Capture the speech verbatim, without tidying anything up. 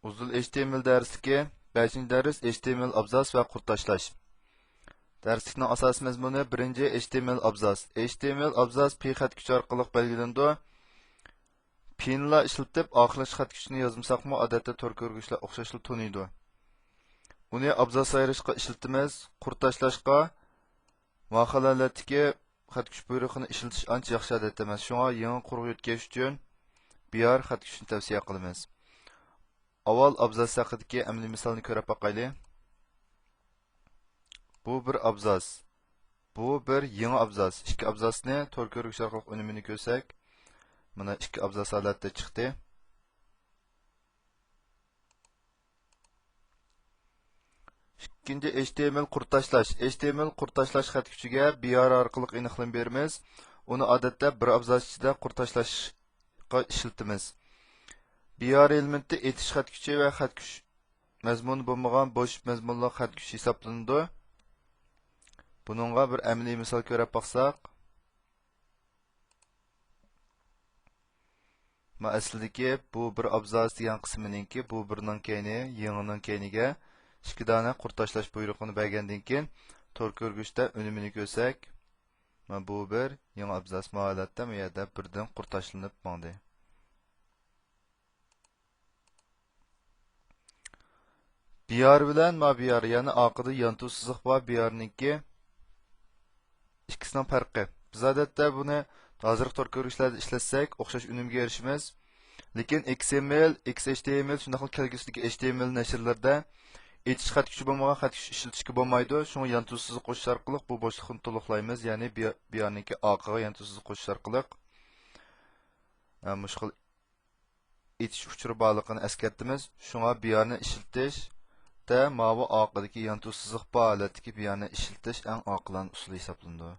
ئۇزۇل ئېچ تى ئېم ئېل دەرسلىكى، بەشىنچى دەرس، ئېچ تى ئېم ئېل ئابزاس ۋە قۇر تاشلاش. دەرسلىكنىڭ ئاساسىي مەزمۇنى بىرىنچى، ئېچ تى ئېم ئېل ئابزاس. ئېچ تى ئېم ئېل ئابزاس پى خەتكۈچى ئارقىلىق بەلگىلىنىدۇ. پىنىلا ئىشلىتىپ، ئاخىرلىشىش خەتكۈچىنى يازمىساقمۇ، ئادەتتە تور كۆرگۈچىلەر ئوخشاشلا تونۇيدۇ. ئۇنى ئابزاس ئايرىشقا ئىشلىتىمىز، قۇر تاشلاشقا. ماقۇل ھالەتتىكى خەتكۈچ بۇيرۇقىنى ئىشلىتىش ئانچە ياخشى ئادەت ئەمەس، شۇڭا يېڭى قۇرغا يۆتكەش ئۈچۈن بىئار خەتكۈچنى تەۋسىيە قىلىمىز. ئاۋۋال ئابزاس ھەققىدىكى ئەمەلىي مىسالنى كۆرۈپ باقايلى. بۇ بىر ئابزاس. بۇ بىر يېڭى ئابزاس. ئىككى ئابزاسنى تور كۆرگۈچ ئارقىلىق ئۈنۈمىنى كۆرسەك، مانا ئىككى ئابزاس ھالەتتە چىقتى. ئىككىنچى، ئېچ تى ئېم ئېل قۇر تاشلاش. ئېچ تى ئېم ئېل قۇر تاشلاش خەتكۈچىگە بىئار ئارقىلىق ئېنىقلىما بېرىمىز. ئۇنى ئادەتتە بىر ئابزاس ئىچىدە قۇر تاشلاشقا ئىشلىتىمىز. بىئار ئېلېمېنتى ئېتىش خەتكۈچى ۋە خەتكۈچ مەزمۇنى بولمىغان بوش مەزمۇنلۇق خەتكۈچ ھېسابلىنىدۇ. بۇنىڭغا بىر ئەمەلىي مىسال كۆرۈپ باقساق. ما ئەسلىدىكى بۇ بىر ئابزاس دېگەن قىسمىنىڭكى بۇ بىرنىڭ كەينى، يېڭىنىڭ كەينىگە ئىككى دانە قۇر تاشلاش بۇيرۇقىنى بەرگەندىن كېيىن، تور كۆرگۈچتە ئۈنۈمىنى كۆرسەك، ما بۇ بىر يېڭى ئابزاس ما ھالەتتە، ما يەردە بىردىن قۇر تاشلىنىپ ماڭدى. بىئار بىلەن ما بىئار، يەنى ئارقىدا يانتۇ سىزىق بار بىئارنىڭكى ئىككىسىنىڭ پەرقى. بىز ئادەتتە بۇنى ھازىرقى تور كۆرگۈچلەردە ئىشلەتسەك، ئوخشاش ئۈنۈمگە ئېرىشىمىز. لېكىن ئېكس ئېم ئېل، ئېكس ئېچ تى ئېم ئېل، شۇنداقلا كەلگۈسىدىكى ئېچ تى ئېم ئېل نەشرلىرىدە ئېتىش خەتكۈچى بولمىغان خەتكۈچ ئىشلىتىشكە بولمايدۇ. شۇڭا يانتۇ سىزىق قوشۇش ئارقىلىق بۇ بوشلۇقنى تولۇقلايمىز، يەنى بىئارنىڭكى ئارقىغا يانتۇ سىزىق قوشۇش ئارقىلىق، ئە، مۇشۇ خىل ئېتىش ئۇچۇرى بارلىقىنى ئەسكەرتىمىز. شۇڭا بىئارنى ئىشلىتىشتە ماۋۇ ئارقىدىكى يانتۇ سىزىق بار ھالەتتىكى بىئارنى ئىشلىتىش ئەڭ ئاقىلانە ئۇسۇل ھېسابلىنىدۇ.